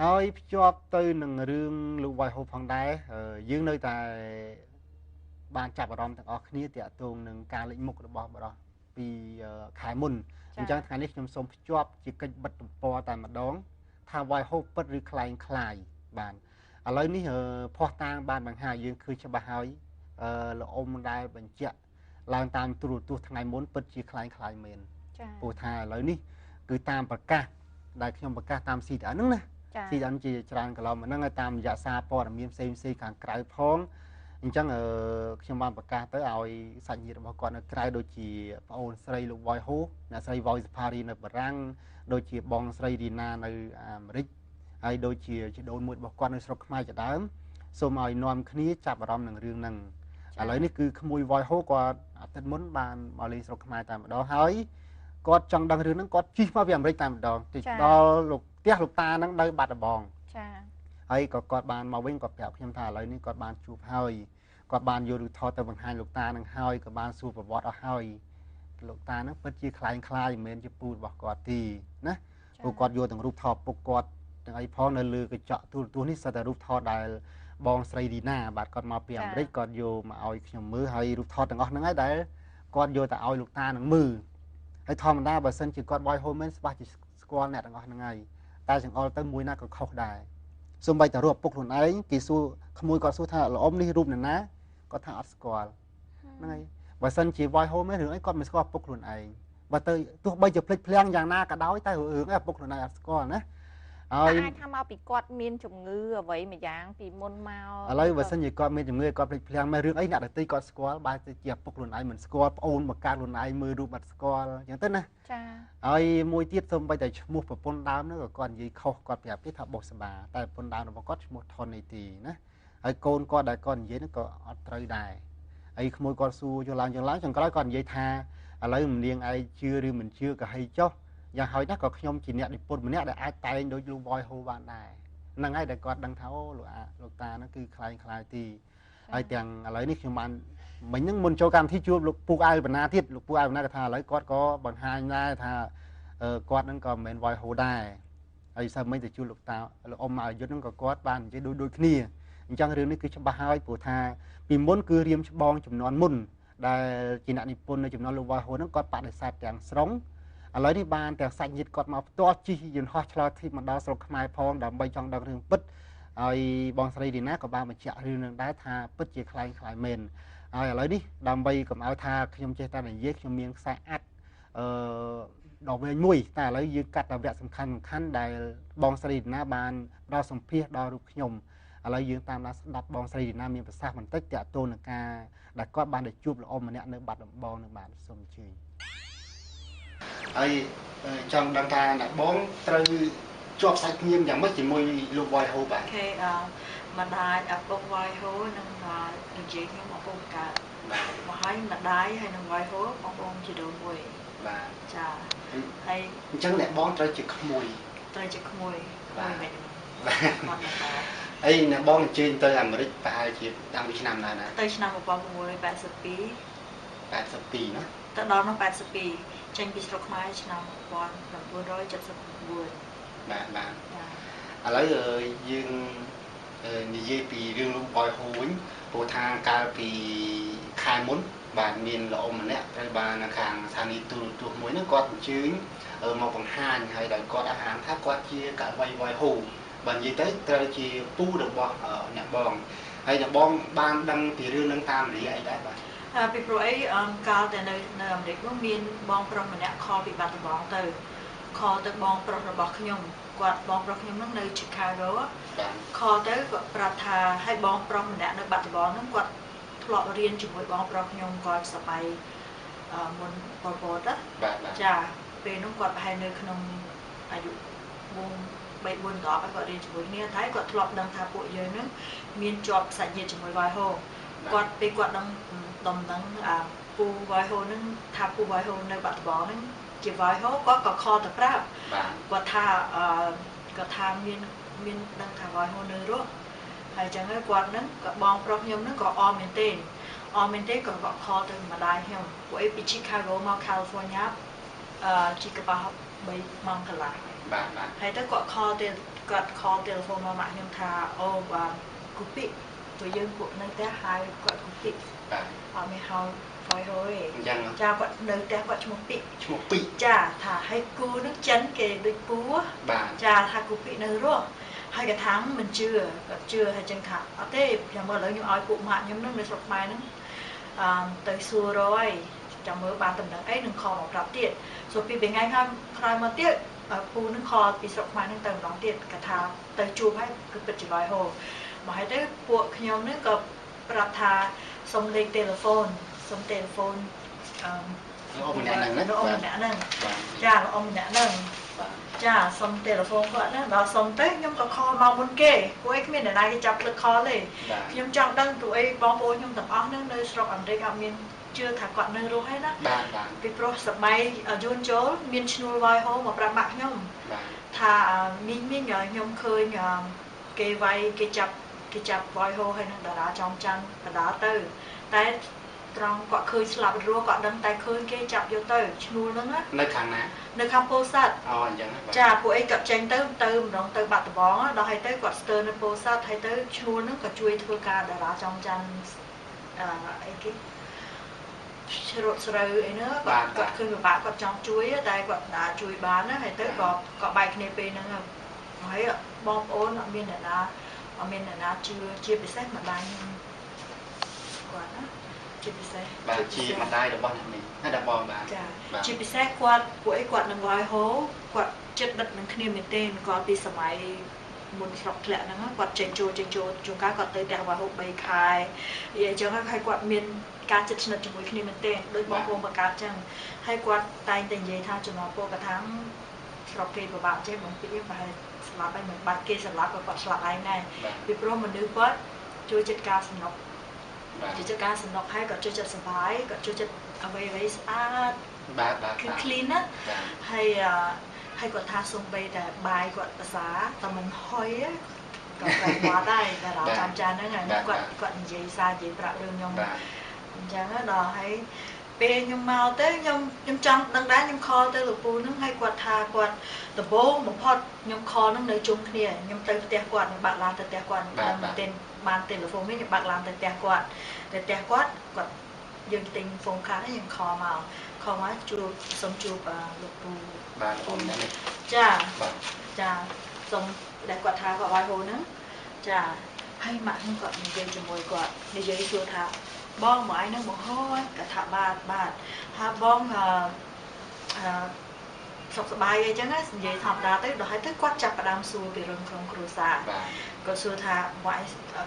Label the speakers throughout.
Speaker 1: ហើយភ្ជាប់ទៅនឹងរឿងលោកវ៉ៃហូផងដែរយើងនៅតែបានចាប់អារម្មណ៍ទាំងអស់គ្នាទាក់ទងនឹងការលេចមុខរបស់បរោះពីខែមុនអញ្ចឹងថ្ងៃនេះខ្ញុំសូមភ្ជាប់ជាកិច្ចបិទទំព័រតែម្ដងថាវ៉ៃហូពិតឬក្លែងក្លាយបាទឥឡូវនេះភ័ស្តុតាងបានបង្ហាញយើងឃើញច្បាស់ហើយលោកអ៊ំដែលបញ្ជាក់ឡើងតាមទូរទស្សន៍ថ្ងៃមុនពិតជាក្លែងក្លាយមែនព្រោះថាឥឡូវនេះគឺតាមប្រកាសដែលខ្ញុំប្រកាសតាម CTN ហ្នឹងណា CTN ជាច្រើនកន្លងមកហ្នឹងហើយតាមរយៈសារព័ត៌មានផ្សេងផ្សេងខាងក្រៅផងអញ្ចឹងខ្ញុំបានប្រកាសទៅឲ្យសាច់ញាតិរបស់គាត់នៅក្រៅដូចជាប្អូនស្រីលោកវ៉យហូអ្នកស្រីវ៉យសផារីនៅបារាំងដូចជាបងស្រីរីណានៅអាមេរិកហើយដូចជាជីដូនមួយរបស់គាត់នៅស្រុកខ្មែរជាដើមសូមឲ្យនាំគ្នាចាប់អារម្មណ៍នឹងរឿងហ្នឹងឥឡូវនេះគឺក្មួយវ៉យហូគាត់អាទិត្យមុនបានមកលេងស្រុកខ្មែរតែម្ដងហើយគាត់ចង់ដឹងរឿងហ្នឹងគាត់ជិះមកពីអាមេរិកតែម្ដងទៅដល់លោកផ្ទះលោកតាហ្នឹងនៅបាត់ដំបងចាហើយក៏គាត់បានមកវិញគាត់ប្រាប់ខ្ញុំថាឥឡូវនេះគាត់បានជួបហើយគាត់បានយករូបថតទៅបង្ហាញលោកតានឹងហើយក៏បានសួរប្រវត្តិអស់ហើយលោកតាហ្នឹងពិតជាក្លែងក្លាយមិនមែនជាពូរបស់គាត់ទេណាព្រោះគាត់យកទាំងរូបថតពុកគាត់ទាំងអីផងនៅលើកញ្ចក់ទូរទស្សន៍នេះសុទ្ធតែរូបថតដែលបងស្រីរីណាបាទគាត់មកពីអាមេរិកគាត់យកមកឲ្យខ្ញុំមើលហើយរូបថតទាំងអស់ហ្នឹងហើយដែលគាត់យកទៅឲ្យលោកតានឹងមើលហើយធម្មតាបើសិនជាគាត់បយហូមែនច្បាស់ជាស្គាល់អ្នកទាំងអស់ហ្នឹងហើយតែចង្អុលទៅមួយណាក៏ខុសដែរសូម្បីតែរូបឪពុកខ្លួនឯងគេសួរក្មួយគាត់សួរថាល្អអ៊ំនេះរូបនរណាគាត់ថាអត់ស្គាល់ហ្នឹងហើយបើសិនជាវាយហូមែនរឿងអីគាត់មិនស្គាល់ឪពុកខ្លួនឯងបើទៅទោះបីជាភ្លេចភ្លាំងយ៉ាងណាក៏ដោយតែរឿងអីឪពុកខ្លួនឯងអត់ស្គាល់ណាហើយ
Speaker 2: អាចថាមកពីគាត់មានជំងឺអ្វីមួយយ៉ាងពីមុនមក
Speaker 1: ឥឡូវបើសិនជាគាត់មានជំងឺគាត់ភ្លេចភ្លាំងមែនរឿងអីអ្នកដទៃគាត់ស្គាល់បែរទៅជាឪពុកខ្លួនឯងមិនស្គាល់ប្អូនបង្កើតខ្លួនឯងមើលរូបអត់ស្គាល់អញ្ចឹងទៅណា
Speaker 2: ចា
Speaker 1: ហើយមួយទៀតសូម្បីតែឈ្មោះប្រពន្ធដើមនោះក៏គាត់និយាយខុសគាត់ប្រាប់គេថាបុស្បាតែប្រពន្ធដើមរបស់គាត់ឈ្មោះថននីទីណាហើយកូនគាត់ដែលគាត់និយាយនោះក៏អត់ត្រូវដែរហើយក្មួយគាត់សួរចុះឡើងចុះឡើងចុងក្រោយគាត់និយាយថាឥឡូវម្នាងឯងជឿឬមិនជឿក៏ហីចុះយ៉ាងហោចណាស់ក៏ខ្ញុំជាអ្នកនិពន្ធម្នាក់ដែលអាចតែងដូចលោកវ៉យហូបានដែរហ្នឹងហើយដែលគាត់ដឹងថាអូលោកអាលោកតាហ្នឹងគឺក្លែងក្លាយទីហើយទាំងឥឡូវនេះខ្ញុំបានមិញហ្នឹងមុនចូលកម្មវិធីជួបលោកពូអៅបណ្ណាទៀតលោកពូអៅបណ្ណាក៏ថាឥឡូវគាត់ក៏បង្ហាញដែរថាគាត់ហ្នឹងក៏មិនមែនវ៉យហូដែរហើយសិមិញទៅជួបលោកតាលោកអ៊ំមកអាយុហ្នឹងក៏គាត់បាននិយាយដូចគ្នាអញ្ចឹងរឿងនេះគឺច្បាស់ហើយព្រោះថាពីមុនគឺរៀមច្បងចំនួនមុនដែលជាអ្នកនិពន្ធនៅចំនួនលោកវ៉យហូហ្នឹងគាត់បដិសេធទាំងស្រុងឥឡូវនេះបានទាំងសាច់ញាតិគាត់មកផ្ទាល់ជិះយន្តហោះឆ្លងធីបមកដល់ស្រុកខ្មែរផងដើម្បីចង់ដឹងរឿងពិតហើយបងស្រីរីណាក៏បានបញ្ជាក់រឿងនឹងដែរថាពិតជាក្លែងក្លាយមែនហើយឥឡូវនេះដើម្បីកុំឲ្យថាខ្ញុំចេះតែនិយាយខ្ញុំមានខ្សែអាត់ដ៏វែងមួយតែឥឡូវយើងកាត់តែវគ្គសំខាន់សំខាន់ដែលបងស្រីរីណាបានផ្ដល់សម្ភាសដល់រូបខ្ញុំឥឡូវយើងតាមដានស្ដាប់បងស្រីរីណាមានប្រសាសន៍បន្តិចទាក់ទងនឹងការដែលគាត់បានទៅជួបល្អម្នាក់នៅបាត់ដំបងនឹងបាទសូមអញ្ជើញហើយចង់ដឹងថាអ្នកបងត្រូវជាប់សាច់ញៀមយ៉ាងម៉េចជាមួយលោកវ៉យហូបាទ
Speaker 3: អូខេម្ដាយឪពុកវ៉យហូនិងនិយាយខ្ញុំឪពុកកើតមកហើយម្ដាយហើយនឹងវ៉យហូបងប្អូនជីដូនមួយ
Speaker 1: បាទ
Speaker 3: ចាហើយ
Speaker 1: អញ្ចឹងអ្នកបងត្រូវជាក្មួយ
Speaker 3: ត្រូវជាក្មួយក្មួយមិន
Speaker 1: បាទហើយអ្នកបងអញ្ជើញទៅអាមេរិកប្រហែលជាតាំងពីឆ្នាំណាណា
Speaker 3: ទៅឆ្នាំ1982
Speaker 1: 82ណា
Speaker 3: ទៅដល់នោះ82ចេញពីស្រុកខ្មែរឆ្នាំ1979
Speaker 1: បាទបាទឥឡូវយើងនិយាយពីរឿងលោកបយហូវិញព្រោះថាកាលពីខែមុនបាទមានលោកអ៊ំម្នាក់ត្រូវបានខាងស្ថានីយ៍ទូរទស្សន៍មួយហ្នឹងគាត់អញ្ជើញមកបង្ហាញហើយដោយគាត់អះអាងថាគាត់ជាកវីវ៉យហូបើនិយាយទៅត្រូវជាពូរបស់អ្នកបងហើយអ្នកបងបានដឹងពីរឿងហ្នឹងតាមរយៈអីដែរបាទ
Speaker 3: ពីព្រោះអីកាលតែនៅអាមេរិកនោះមានបងប្រុសម្នាក់ខលពីបាត់ដំបងទៅខលទៅបងប្រុសរបស់ខ្ញុំគាត់បងប្រុសខ្ញុំហ្នឹងនៅ Chicago ខលទៅគាត់ប្រាប់ថាឲ្យបងប្រុសម្នាក់នៅបាត់ដំបងហ្នឹងគាត់ធ្លាប់រៀនជាមួយបងប្រុសខ្ញុំគាត់សម័យមុនប៉ុលពតចាពេលនោះគាត់ប្រហែលនៅក្នុងអាយុ4 3 4 10ហើយគាត់រៀនជាមួយគ្នាតែគាត់ធ្លាប់ដឹងថាពួកយើងហ្នឹងមានជាប់សាច់ញាតិជាមួយវ៉យហូគាត់ពេលគាត់ដឹងដំណឹងអាពូវ៉យហូហ្នឹងថាពូវ៉យហូនៅបាត់ដំបងហ្នឹងជាវ៉យហូគាត់ក៏ខលទៅប្រាប់គាត់ថាគាត់ថាមានដឹងថាវ៉យហូនៅរស់ហើយចឹងហើយគាត់ហ្នឹងក៏បងប្រុសខ្ញុំហ្នឹងក៏អមែនទេអមែនទេក៏គាត់ខលទៅម្ដាយខ្ញុំពួកអីពី Chicago មក California ជិះកប៉ាល់3ម៉ោងកន្លះ
Speaker 1: បាទបាទ
Speaker 3: ហើយទៅគាត់ខលទៅ គាត់ call ទូរស័ព្ទមកម៉ាក់ខ្ញុំថាអូបាទគូពីព្រោះយើងពួកនៅផ្ទះហៅគាត់គូពី
Speaker 1: បាទ
Speaker 3: អត់មានហៅវ៉យហូទេ
Speaker 1: អញ្ចឹង
Speaker 3: ចាគាត់នៅផ្ទះគាត់ឈ្មោះពី
Speaker 1: ឈ្មោះពី
Speaker 3: ចាថាឲ្យគូនឹងចិនគេដូចពូ
Speaker 1: បាទ
Speaker 3: ចាថាគូពីនៅរស់ហើយគាត់ថាមិនជឿគាត់ជឿហើយចឹងថាអត់ទេចាំមើលឥឡូវខ្ញុំឲ្យពួកម៉ាក់ខ្ញុំនឹងនៅស្រុកខ្មែរនឹងអឺទៅសួររយចាំមើលបានតំណែងអីនឹងខមកប្រាប់ទៀតសូពីថ្ងៃហើយក្រោយមកទៀតពូនឹងខពីស្រុកខ្មែរនឹងទៅម្ដងទៀតគាត់ថាទៅជួបហើយគឺពិតជាវ៉យហូមកហើយទៅពួកខ្ញុំនឹងក៏ប្រាប់ថាសុំលេខទូរស័ព្ទសុំទូរស័ព្ទអឺ
Speaker 1: លោកអ៊ំម្នាក់ហ្នឹងណា
Speaker 3: លោកអ៊ំម្នាក់ហ្នឹងចាលោកអ៊ំម្នាក់ហ្នឹងចាសុំទូរស័ព្ទគាត់ណាដល់សុំទៅខ្ញុំក៏ call មកមុនគេព្រោះអីគ្មានអ្នកណាគេចាប់ភ្លឹក call ទេខ្ញុំចង់ដឹងព្រោះអីបងប្អូនខ្ញុំទាំងអស់ហ្នឹងនៅស្រុកអាមេរិកអត់មានជឿថាគាត់នៅរស់ហើយណា
Speaker 1: បាទបាទ
Speaker 3: ពីព្រោះសម័យយួនចូលមានឈ្នួលវ៉យហូមកប្រាប់ម៉ាក់ខ្ញុំថាមីងមីងខ្ញុំឃើញគេវាយគេចាប់គេចាប់វ៉យហូហើយនឹងតារាចំច័ន្ទបដាទៅតែត្រង់គាត់ឃើញស្លាប់រស់គាត់ដឹងតែឃើញគេចាប់យកទៅឈ្នួលហ្នឹងណា
Speaker 1: នៅខាងណា
Speaker 3: នៅខាងពោធិ៍សាត់
Speaker 1: អូអញ្ចឹង
Speaker 3: ចាពួកអីគាត់ចេញទៅទៅម្ដងទៅបាត់ដំបងដល់ហើយទៅគាត់ស្ទើរនៅពោធិ៍សាត់ហើយទៅឈ្នួលហ្នឹងក៏ជួយធ្វើការតារាចំច័ន្ទអឺអីគេជ្រត់ស្រូវអីហ្នឹងគាត់គាត់ឃើញពិបាកគាត់ចង់ជួយតែគាត់មិនអាចជួយបានណាហើយទៅក៏ក៏បែកគ្នាពេលហ្នឹងហើយបងប្អូនអត់មានអ្នកណាអត់មានអ្នកណាជឿជាពិសេសម្ដាយខ្ញុំគាត់ណាជាពិសេស
Speaker 1: បាទជាម្ដាយរបស់អ្នកមីងណាដល់បងបាទ
Speaker 3: ចាជាពិសេសគាត់ពួកអីគាត់នឹងវ៉យហូគាត់ចិត្តដិតនឹងគ្នាមែនទេគាត់ពីសម័យមុនស្រុកធ្លាក់ហ្នឹងគាត់ចេញចូលចេញចូលជួនកាលគាត់ទៅផ្ទះវ៉យហូ3ខែអីអញ្ចឹងហើយគាត់មានការជិតស្និទ្ធជាមួយគ្នាមែនទេដូចបងប្អូនបង្កើតចឹងហើយគាត់តែងតែនិយាយថាចំណងពលកថាស្រុកគេពិបាកចេះបងពីប្រហែលស្លាប់ហើយមិនបាច់គេស្លាប់ក៏គាត់ស្លាប់ឯងដែរពីព្រោះមនុស្សគាត់ជួយចិត្តការសំណុកជួយចិត្តការសំណុកហើយគាត់ជួយចិត្តសុបាយគាត់ជួយចិត្តអ្វីអ្វីស្អាត
Speaker 1: បាទបាទ
Speaker 3: គឺ clean ណាហើយហើយគាត់ថាសំបីតែបាយគាត់ភាសាតែមិនហុយក៏ប្រែមាត់ដែរតែដល់ចាំចានហ្នឹងហើយគាត់គាត់និយាយសារនិយាយប្រាប់រឿងខ្ញុំអញ្ចឹងដល់ហើយពេលខ្ញុំមកទៅខ្ញុំខ្ញុំចង់ដឹងដែរខ្ញុំ call ទៅលោកពូហ្នឹងហើយគាត់ថាគាត់ដំបូងបំផុតខ្ញុំ call ហ្នឹងនៅជុំគ្នាខ្ញុំទៅផ្ទះគាត់ខ្ញុំបាក់ឡានទៅផ្ទះគាត់ខ្ញុំដឹងទេបានទូរស័ព្ទនេះខ្ញុំបាក់ឡានទៅផ្ទះគាត់ទៅផ្ទះគាត់គាត់យើងទិញ phone card ហ្នឹងយើង call មក call មកជួបសុំជួបលោកពូ
Speaker 1: បាទអូននេះ
Speaker 3: ចាចាសុំដែលគាត់ថាគាត់ឲ្យហូហ្នឹងចាហើយម៉ាក់ខ្ញុំគាត់និយាយជាមួយគាត់និយាយសួរថាបងមកឯងនឹងបងហូគាត់ថាបាទបាទថាបងអឺសុខសប្បាយអីចឹងណានិយាយធម្មតាទៅដល់ហើយទៅគាត់ចាប់ផ្ដើមសួរពីរឿងក្នុងគ្រួសារគាត់សួរថាមកឯង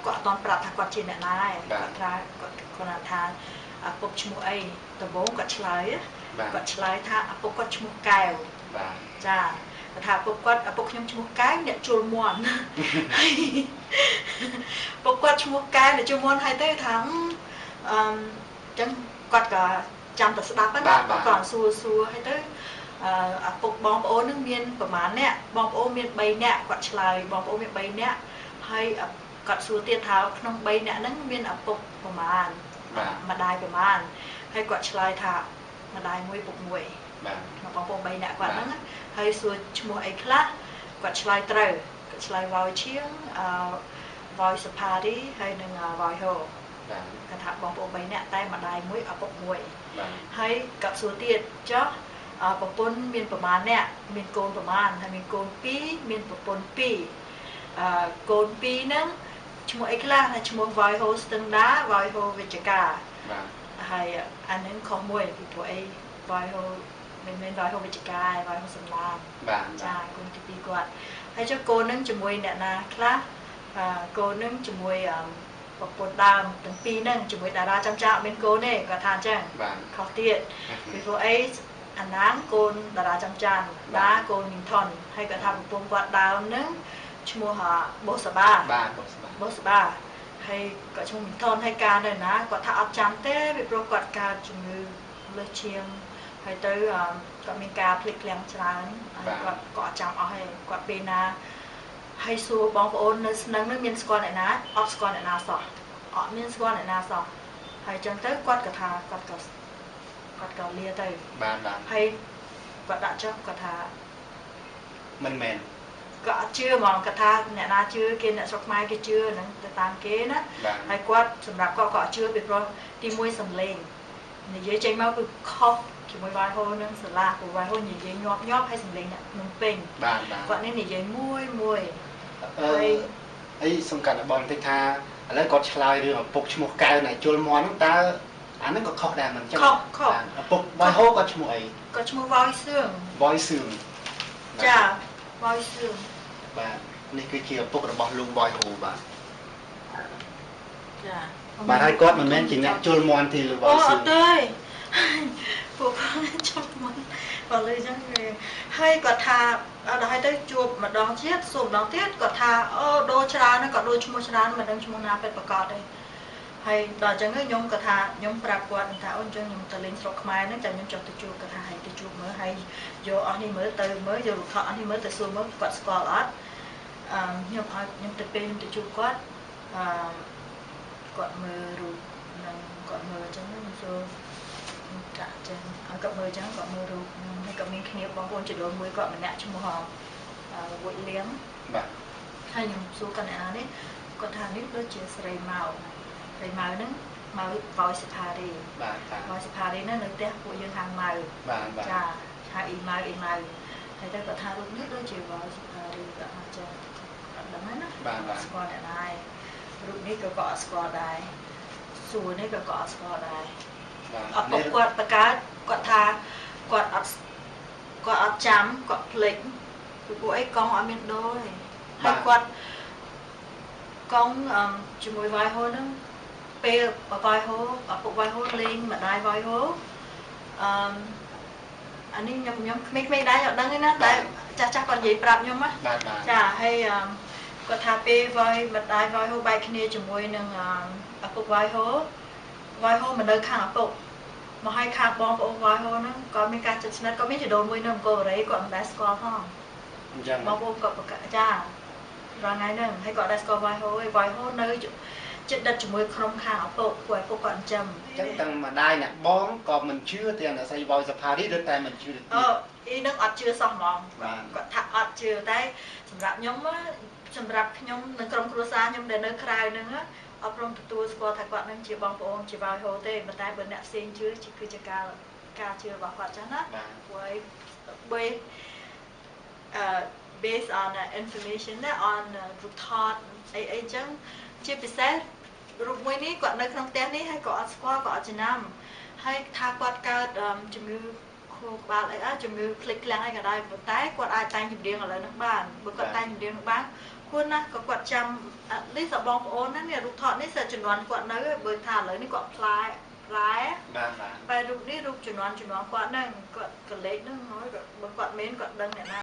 Speaker 3: គាត់អត់ទាន់ប្រាប់ថាគាត់ជាអ្នកណាឯងគាត់ថាគាត់គាត់ថាឪពុកឈ្មោះអីដំបូងគាត់ឆ្លើយគាត់ឆ្លើយថាឪពុកគាត់ឈ្មោះកែវ
Speaker 1: បាទ
Speaker 3: ចាគាត់ថាឪពុកគាត់ឪពុកខ្ញុំឈ្មោះកែវអ្នកជលមន់ឪពុកគាត់ឈ្មោះកែវអ្នកជលមន់ហើយទៅថាអឺចឹងគាត់ក៏ចាំតែស្ដាប់ហ្នឹងគាត់សួរសួរហើយទៅឪពុកបងប្អូននឹងមានប្រហែលអ្នកបងប្អូនមាន3នាក់គាត់ឆ្លើយបងប្អូនមាន3នាក់ហើយគាត់សួរទៀតថាក្នុង3នាក់ហ្នឹងមានឪពុកប្រហែលម្ដាយប្រហែលហើយគាត់ឆ្លើយថាម្ដាយមួយពុកមួយ
Speaker 1: បាទ
Speaker 3: ក្នុងបងប្អូន3នាក់គាត់ហ្នឹងហើយសួរឈ្មោះអីខ្លះគាត់ឆ្លើយត្រូវគាត់ឆ្លើយវ៉យឈៀងអឺវ៉យសផារីហើយនិងវ៉យហូ
Speaker 1: បាទ
Speaker 3: គាត់ថាបងប្អូន3នាក់តែម្ដាយមួយឪពុកមួយ
Speaker 1: បាទ
Speaker 3: ហើយគាត់សួរទៀតចុះប្រពន្ធមានប្រមាណអ្នកមានកូនប្រមាណហើយមានកូន2មានប្រពន្ធ2អឺកូន2ហ្នឹងឈ្មោះអីខ្លះថាឈ្មោះ Voi Ho ស្ទឹងដា Voi Ho វិជ្ជការ
Speaker 1: បាទ
Speaker 3: ហើយអាហ្នឹងខុសមួយពីព្រោះអី Voi Ho មិនមែន Voi Ho វិជ្ជការ Voi Ho សំឡាន
Speaker 1: បាទ
Speaker 3: ចាកូនទី2គាត់ហើយចុះកូនហ្នឹងជាមួយអ្នកណាខ្លះកូនហ្នឹងជាមួយប្រពន្ធដើមទាំងពីរហ្នឹងជាមួយតារាចាំចាអត់មានកូនទេគាត់ថាអញ្ចឹងខុសទៀតពីព្រោះអីអាណាងកូនតារាចាំចានដាកូនមីងថនហើយគាត់ថាប្រពន្ធគាត់ដើមហ្នឹងឈ្មោះបូសាបា
Speaker 1: បាទបូសាបា
Speaker 3: បូសាបាហើយគាត់ឈ្មោះមីងថនហើយការនៅណាគាត់ថាអត់ចាំទេពីព្រោះគាត់កើតជំងឺលើសឈាមហើយទៅគាត់មានការភ្លេចភ្លាំងច្រើនហើយគាត់ក៏អត់ចាំអស់ហើយគាត់ពេលណាហើយសួរបងប្អូននៅស្នឹងហ្នឹងមានស្គាល់អ្នកណាអត់ស្គាល់អ្នកណាសោះអត់មានស្គាល់អ្នកណាសោះហើយចឹងទៅគាត់ក៏ថាគាត់ក៏គាត់ក៏លាទៅ
Speaker 1: បាទបាទ
Speaker 3: ហើយគាត់ដាក់ចុះគាត់ថា
Speaker 1: មិនមែន
Speaker 3: ក៏អត់ជឿហ្មងគាត់ថាអ្នកណាជឿគេអ្នកស្រុកខ្មែរគេជឿហ្នឹងទៅតាមគេណាហើយគាត់សម្រាប់គាត់ក៏អត់ជឿពីព្រោះទីមួយសំឡេងនិយាយចេញមកគឺខុសជាមួយវ៉ៃហូនឹងសាឡាព្រោះវ៉ៃហូនិយាយញាប់ញាប់ហើយសំឡេងអ្នកភ្នំពេញ
Speaker 1: បាទបាទ
Speaker 3: គាត់នេះនិយាយមួយមួយ
Speaker 1: ហើយអីសំខាន់បងតិចថាឥឡូវគាត់ឆ្លើយរឿងឪពុកឈ្មោះកៅណៃជុលមន់ហ្នឹងតើអាហ្នឹងក៏ខុសដែរមិនចឹង
Speaker 3: ខុសខុស
Speaker 1: ឪពុកវ៉ៃហូគាត់ឈ្មោះអី
Speaker 3: គាត់ឈ្មោះវ៉យសឿង
Speaker 1: វ៉យសឿង
Speaker 3: ចាវ៉យសឿង
Speaker 1: បាទនេះគឺជាឪពុករបស់លោកវ៉យហូបាទ
Speaker 3: ចា
Speaker 1: បាទហើយគាត់មិនមែនជាអ្នកជុលមន់ទេលោកវ៉យសឿង
Speaker 3: អូអត់ទេពួកគាត់ជុលមន់បើលើចឹងហើយគាត់ថាដល់ហើយទៅជួបម្ដងទៀតសួរម្ដងទៀតគាត់ថាអូដូរច្រើនគាត់ដូរឈ្មោះច្រើនមិនដឹងឈ្មោះណាពិតប្រាកដទេហើយដល់អញ្ចឹងខ្ញុំគាត់ថាខ្ញុំប្រាប់គាត់ថាអូអញ្ចឹងខ្ញុំទៅលេងស្រុកខ្មែរហ្នឹងចាំខ្ញុំចុះទៅជួបគាត់ថាឲ្យទៅជួបមើលហើយយកអស់នេះមើលទៅមើលយករូបថតអស់នេះមើលទៅសួរមើលគាត់ស្គាល់អត់អឺខ្ញុំឲ្យខ្ញុំទៅពេលខ្ញុំទៅជួបគាត់អឺគាត់មើលរូបហ្នឹងគាត់មើលអញ្ចឹងខ្ញុំសួរចាក់ចឹងឲ្យគាត់មើលអញ្ចឹងគាត់មើលរូបហើយក៏មានគ្នាបងប្អូនជីដូនមួយគាត់ម្នាក់ឈ្មោះវុយលៀង
Speaker 1: បាទ
Speaker 3: ហើយខ្ញុំសួរគាត់អ្នកណានេះគាត់ថានេះដូចជាស្រីម៉ៅស្រីម៉ៅហ្នឹងម៉ៅវ៉យសផារី
Speaker 1: បាទ
Speaker 3: វ៉យសផារីហ្នឹងនៅផ្ទះពួកយើងខាងម៉ៅ
Speaker 1: បាទបាទ
Speaker 3: ចាហៅអ៊ីម៉ៅអ៊ីម៉ៅហើយទៅគាត់ថារូបនេះដូចជាវ៉យសផារីគាត់ថាចឹងអត់ដឹងណា
Speaker 1: បាទបាទ
Speaker 3: ស្គាល់អ្នកណារូបនេះក៏គាត់អត់ស្គាល់ដែរសួរនេះក៏គាត់អត់ស្គាល់ដែរអត់ពុកគាត់បកើតគាត់ថាគាត់អត់ចាំគាត់ភ្លេចពីពួកអីកង់អត់មានដូរទេហើយគាត់កង់ជាមួយវ៉ៃហូហ្នឹងពេលវ៉ៃហូឪពុកវ៉ៃហូលេងម្ដាយវ៉ៃហូអឺអានេះខ្ញុំក្មេងៗដែរអត់ដឹងទេណាតែចាស់ចាស់គាត់និយាយប្រាប់ខ្ញុំណាចាហើយគាត់ថាពេលវ៉ៃម្ដាយវ៉ៃហូបែកគ្នាជាមួយនឹងឪពុកវ៉ៃហូវ៉ៃហូមិននៅខាងឪពុកមកឲ្យខាងបងប្អូនវ៉ៃហូហ្នឹងក៏មានការចិត្តស្និទ្ធក៏មានជីដូនមួយនៅអង្គរកូរ៉េគាត់មិនដែលស្គាល់ផង
Speaker 1: អញ្ចឹង
Speaker 3: បងប្អូនគាត់ប្រកាសចារាល់ថ្ងៃហ្នឹងហើយគាត់ដែលស្គាល់វ៉ៃហូឯងវ៉ៃហូនៅចិត្តដិតជាមួយក្រុមខាងឪពុកពួកឪពុកគាត់ចិញ្ចឹម
Speaker 1: អញ្ចឹងទាំងម្ដាយអ្នកបងក៏មិនជឿទាំងអ្នកស្រីវ៉យសផារីឬតែមិនជឿទៀត
Speaker 3: អឺអ៊ីនឹងអត់ជឿសោះហ្មងគាត់ថាអត់ជឿតែសម្រាប់ខ្ញុំសម្រាប់ខ្ញុំនិងក្រុមគ្រួសារខ្ញុំដែលនៅក្រៅហ្នឹងអត់ព្រមទទួលស្គាល់ថាគាត់នឹងជាបងប្អូនជាវ៉យហូទេប៉ុន្តែបើអ្នកផ្សេងជឿគឺជាការជឿរបស់គាត់ចឹងណាព្រោះអីអឺ based on information ណា on រូបថតអីអីចឹងជាពិសេសរូបមួយនេះគាត់នៅក្នុងផ្ទះនេះហើយក៏អត់ស្គាល់ក៏អត់ចំណាំហើយថាគាត់កើតជំងឺខួរក្បាលអីអត់ជំងឺភ្លេចក្លាំងអីក៏ដោយប៉ុន្តែគាត់អាចតែងចម្រៀងឥឡូវហ្នឹងបានបើគាត់តែងចម្រៀងបានគួរណាស់ក៏គាត់ចាំ at least បងប្អូនហ្នឹងនេះរូបថតនេះសិតជំនាន់គាត់នៅបើថាឥឡូវនេះគាត់ផ្លែផ្លែ
Speaker 1: បាទបាទ
Speaker 3: បែររូបនេះរូបជំនាន់គាត់ហ្នឹងគាត់កលេចហ្នឹងហើយបើគាត់មានគាត់ដឹងអ្នកណា